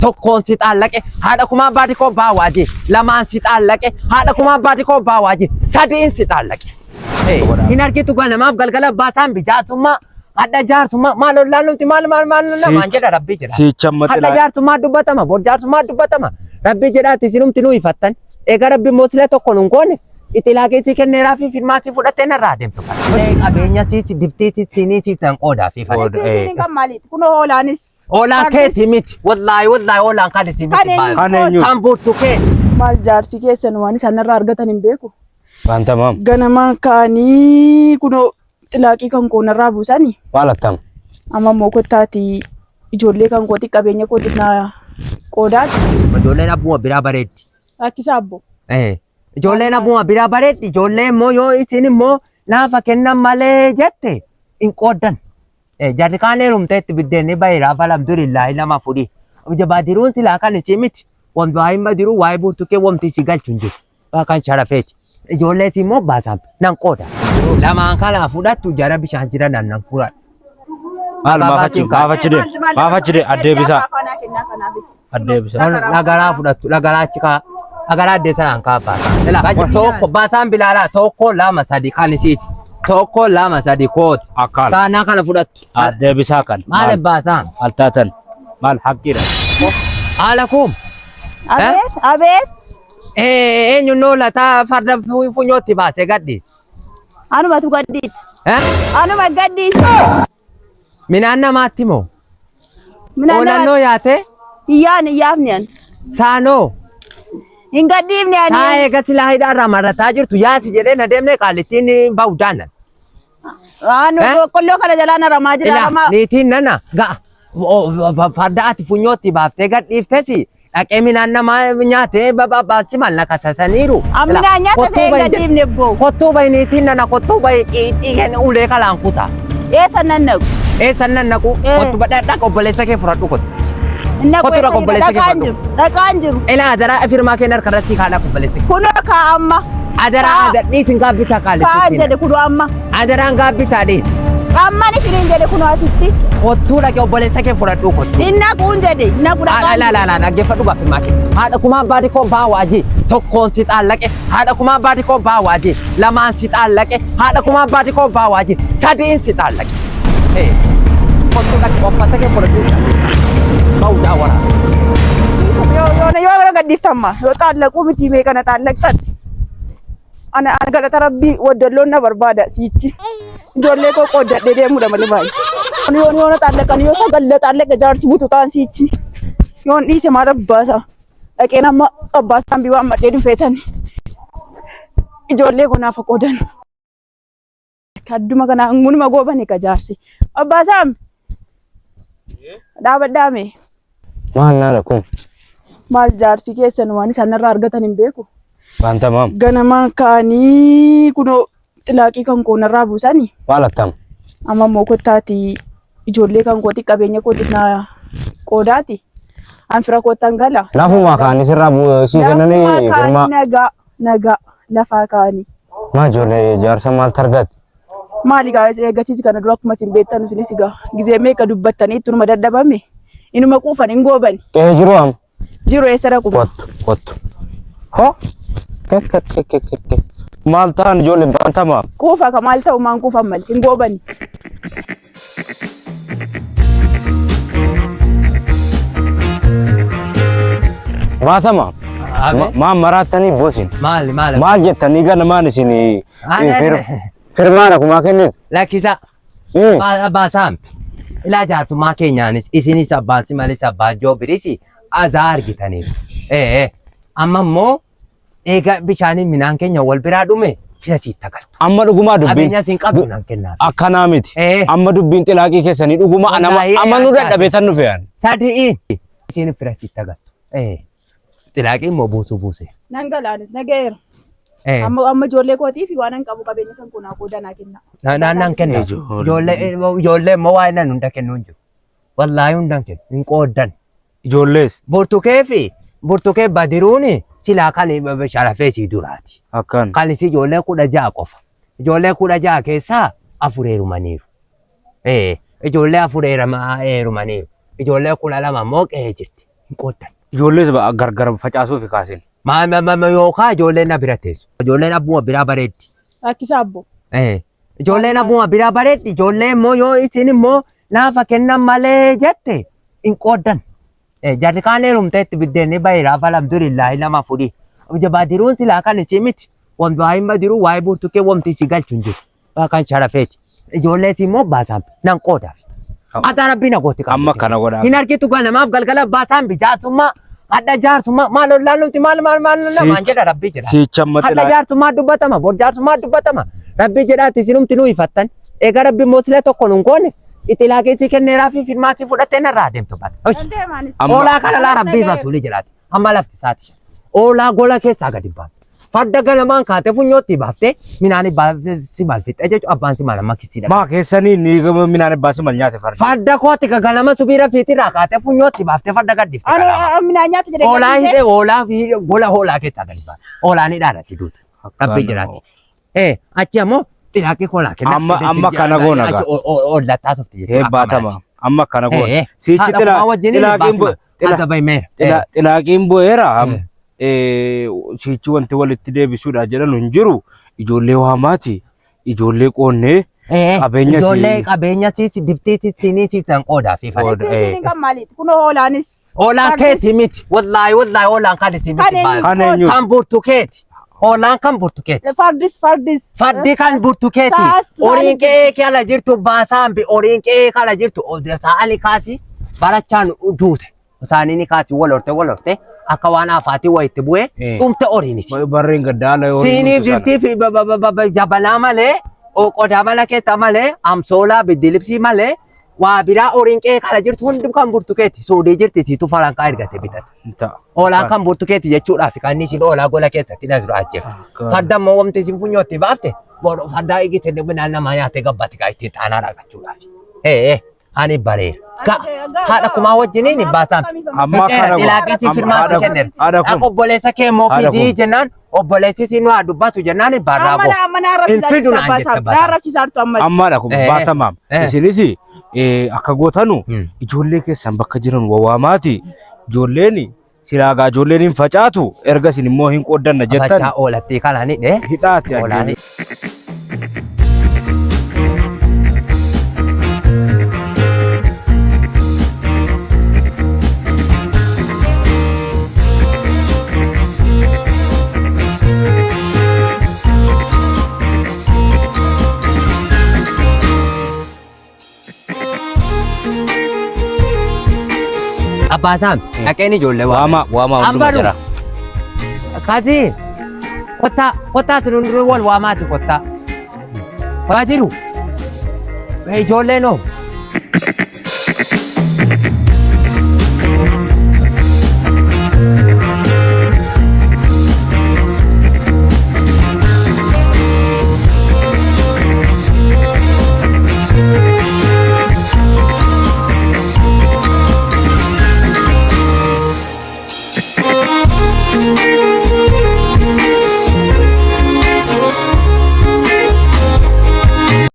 Tokkoon si xaallaqe haadha kumaa baati koo baawaaji. Lamaan si xaallaqe haadha kumaa baati koo baawaaji. Sadiin si xaallaqe. Hin argitu ganamaaf galgala baasaan bijaatummaa hadha jaarsummaa maal ollaan nuti maal maal maal namaan jedha rabbii jedha. Siicha amma Hadha xilaa. jaarsummaa dubbatama bor jaarsummaa dubbatama rabbii jedhaati isinumti nu ifattan. Egaa rabbi immoo sila tokko nun goone ixilaaqii sii kenneeraa fi firmaatii fudhattee narraa adeemtu. Qabeenya siis diftii siis siinii siis nan qoodaa fi Qooda. Isiin kan maaliiti? Kunoo hoolaanis. Hoolaan keeti miti. Wallaahi wallaahi hoolaan kan isin miti. Kan eenyu? Kan eenyu? Kan burtu keeti. Maal jaarsi keessan waan isaan irraa argatan hin beeku. Waan tamaam. Ganamaan ka'anii kunoo xilaaqii kan koo narraa buusanii. Maal attam? Amma immoo kottaati ijoollee kan kooti qabeenya kootis na qoodaati. Ijoolleen abbuma biraa bareeddi. Rakkisa abbo. Ijoolleen abbuma biraa bareeddi. Ijoollee immoo yoo isin immoo naafa kennan malee jette hin qooddan. Jarri kaan heerumteetti biddeenni baheeraaf alhamdulillaahi lama fudhi. Baadiruun silaa kan isii miti. Wamti waa'ee badiruu waa'ee burtukee wamti isii galchu hin jiru. Kan sharafeeti. Ijoollee isii immoo baasaan nan qooda. Lamaan kana fudhattu jara bishaan jira nan nan fudhadha. Maal maaf achi maaf achi deem? Maaf achi deem? Addeebisaa. Addeebisaa. Dhagaraa fudhattu dhagaraa achi kaa dhagaraa addee sanaan kaa baasaan. Ilaa tokko baasaan bilaalaa tokko lama sadi kan isiiti. Tokko lama sadi kootu. Akkaan. Saanaa kana fudhattu. Addeebisaa kan. Maal baasaan? Maal taatan? Maal haqqiidha? Haala kum. Abeet abeet. Eenyu noo lataa farda funyootti baasee gadhiise. Anumatu gadhiise. Anuma gadhiise. Minaan namaatti moo? Minaan Oolannoo yaate? Hiyyaan hiyyaafni ani. Saanoo? Hin gadhiifne ani. Saa eega silaa hidhaarraa marataa jirtu yaasi jedhee na deemnee qaalittiin bahu daanan. Anu Eh? boqqolloo kana jalaan haramaa jira. Ilaa Haramaa. niitiin nana ga'a. Farda ati funyootti baaftee gadhiiftesi dhaqee minaan namaa nyaatee baasi mallaqa sasaniiru. Amma minaan nyaata Kottuu see hin bahi gadhiifne boo. Kottuu bahi niitiin nana kottuu bahi qiixxii kenna ulee kalaan kutaa. Eessa nan naqu? Eessan nan naqu kottu badhaadhaa obboleessa kee fudhadhu kottu. Hin naqu Kottu eessa dhaqu obboleessa kee dhaqaan fudhadhu. jiru. Dhaqaan jiru. Ilaa adaraa firmaa kee harka irratti kaadhaa obboleessa kee. Kunoo kaa amma. Adaraa adadhiitiin gaabbitaa Kaa kaalitti. jedhe kunoo amma. Adaraan gaabbitaa dhiisi. Amman isiniin jedhe kunoo asitti. Kottuu dhaqee obboleessa kee fudhadhu kottu. Hin naquun jedhe. Hin naqu Haadha dhaqaan laa laa laa dhaggeeffadhu gaaffimaa kee. Haadha kumaa baati koo baa waajii tokkoon si xaallaqe. Haadha kumaa baati koo baa waajii lamaan si xaallaqe. Haadha kumaa baati koo baa waajii sadiin si xaallaqe. Kottuu dhaqee uffata kee fudhadhu. Ba'uudhaa waraaba. Yoo yoo yoo gadhiiftamma yoo xaallaquu miti meeqa na xaallaqxan. Ana ana galata rabbii waddalloon na barbaada siichi. Ijoollee koo qooddadhee deemuudha malee baay'ee. Ani yoon yoona xaallaqan yoo sagal xaallaqa jaarsi butu ta'an siichi. Yoon dhiise maal abbaasa. Dhaqeen amma abbaasaan biwaa ammadhee dhufeetan. Ijoollee koo naaf qoodan. Adduma kana angunuma goobani ka jaarsi. Abbaasaam. Dhaabadhaame. Maal naala kun? Maal jaarsi keessan waan isaan irraa argatan hin beeku. Waan tamaam. Ganamaan ka'anii kunoo xilaaqii kan koo narraa buusanii. Maal attam? Amma immoo kottaati ijoollee kan kooti qabeenya kootis na qoodaati. An fira koottan gala. Lafumaa ka'anii sirraa sii kennanii Lafumaa ka'anii firmaa. nagaa nagaa lafaa ka'anii. Maa ijoollee jaarsa maal targatti? Maali gaa eegasiis kana dura akkuma isin beektan isinis gaa gizee meeqa dubbattanii ittunuma dadhabame inuma quufan hin goobani. Qe'ee jiru am? Jiru eessa dhaqu? Kottu kottu. Ho? Ke ke ke ke ke ke. Maal ta'an ijoollee waan tamaam? Quufa ka maal ta'u maan quufan malee hin goobani. Baasama. Abe. Maa maraattanii boosin. Maali maali? Maal jettanii ganamaan isin Ana- firmaan akkuma kennitu. Lakkisa. Baasaan. Ilaa jaarsummaa keenyaanis isinis abbaan si malis abbaan joobiris azaa argitaniiru. Amma immoo eega bishaaniin minaan keenya wal biraa dhume fira sitti agartu. Amma dhugumaa dubbiin Qabeenya siin qabdu nan kennaa. akkanaa miti. Amma dubbiin xilaaqii keessanii dhuguma nama Wallaahi, amma nu akkaati. dadhabee tan dhufe ani. Sadi'iin isin fira sitti agartu. Xilaaqii immoo buusuu buuse. Nan galaanis na ga'eera. Amma amma ijoollee kootii fi waan an qabu qabeenya kan kunaa qooda naa kenna. Naan kenna. Ijoollee. Ijoollee ijoollee immoo waa'ee nan hunda kennuu hin jiru. Wallaahi hundaan kennu hin qooddan. Ijoollees Burtukee fi burtukee badiruun silaa kan sharafee sii duraati. akkan. Kan isii ijoollee 16 qofa. Ijoollee 16 keessaa afur heerumaniiru. Ijoollee afur heerumaniiru. Ijoollee 12 immoo qe'ee jirti. Hin qooddan. Ijoollees gargar facaasuuf kaasin. Maa yookaan ijoolleen na bira teessu. Ijoolleen abbuma biraa bareeddi. Rakkisaa abbo. Ijoolleen abbuma biraa bareeddi. Ijoollee immoo yoo isin immoo naafa kennan malee jette hin qooddan. Jarri kaan heerumteetti biddeenni bahiraa alhamdulillahi lama fudhi. Jabaa silaa kan isii miti. Wanti waa hin badiru waa'ee burtukee wanti isii galchu hin jiru. Kan sharafeeti. Ijoollee isii immoo baasaan nan qoodaaf. Ata rabbii na gooti. Amma kana godhaa. Hin argitu ganamaaf galgala baasaan bijaarsummaa hadha jaarsummaa maal ollaan nuti maal maal maal namaan jedha rabbii jedha. Siicha amma Hadha xilaa. jaarsummaa dubbatama bor jaarsummaa dubbatama rabbii jedhaati isinumti nu ifattan egaa rabbi immoo sila tokko nun goone xilaaqeetii kenneeraa fi firmaatii fudhattee narraa adeemtu baata. Dandeemaanis. Amma- Oolaa kana laa rabbii rasuulii jedhaati amma lafti isaati. Oolaa gola keessaa gadi baafte. Farda ganamaan kaatee funyootti baaftee midhaan si balfixxe jechuun abbaan si maal amma kisiidha. Maa keessanii ni minaan baasii mal nyaate fardi. Farda kooti ka ganama subiira fiitirraa kaatee funyootti baaftee farda gaddifte. Ano minaan nyaata jedhee Oolaa gadhiisee. hidhee oolaa fi gola hoolaa keessaa gadi baafte. Oolaan hidhaadha duuta. Rabbi jiraati. Achi ammoo xilaaqii koolaa kenna. Amma kana goona gaa. Achi ollattaa softi jechuudha. Hee baatama. Amma kana goona. Siichi Haadha kumaa wajjin xilaaqiin baasima. Adda bahimeera. Xilaaqiin bu'eera. Siichi wanti walitti deebisuudha jedhan hin jiru. Ijoollee waamaati. Ijoollee qoonnee qabeenya Ijoollee qabeenya siisi diftii siinii siisan qoodaa fi fadhi. Qooda. Isiin kan maaliiti? Kunoo hoolaanis. Hoolaan keeti miti. Wallaahi wallaahi hoolaan kan isin Kan miti. eenyu? Kan eenyu? Kan burtukeeti. Hoolaan kan burtukeeti. Fardis fardis. Fardi kan burtukeeti. Horiin qe'ee kala jirtu baasaan bi horiin qe'ee kala jirtu sa'ali kaasi barachaan duute. Isaanii kaasi wal horte wal horte akka waan afaatii wayitti bu'ee dhumte horiinis. Barreen gaddaa ala Siinii fiftii fi jabanaa malee qodaa mana keessa malee amsoolaa biddilibsii malee waa biraa horiin qe'ee kala jirtu hundi kan burtukeeti. Suudii jirti siitu farankaa ergate bitate. Hoolaan kan burtukeeti jechuudhaaf kan inni isin hoolaa gola keessatti na dura ajjeefte. Farda immoo wanti isin funyootti baafte farda igite midhaan namaa nyaatee gabbate gaa ittiin xaanaa dhagachuudhaaf. Ani bareera. Haadha kumaa wajjiniin hin baasaan. Amma kana Xilaaqeetii firmaatti kenneera. Haadha Akka kum. obboleessa kee immoo Haadha fidii kum. jennaan obboleessi siin waa dubbatu jennaan barraa Amma boo. amma na Hin fidu arrabsiisaa naan jette jirtu. Na baata. arrabsiisaa jirtu ammas. Ammaadha kun baatamaam. Isinis akka gootanu ijoollee keessan bakka jiran wawaamaati. Ijoolleen silaagaa ijoolleen hin facaatu erga isin immoo hin qooddanna jettan Facaa oolattii kanaan hidhee. hidhaati. Oolaanii. Abbaasaan dhaqeen ijoollee Waama waama hunduma Ambaru. jira. Kazi kottaa kottaa sinunduruu wal waamaati kottaa. Waa jiru. Ijoolleen hoo.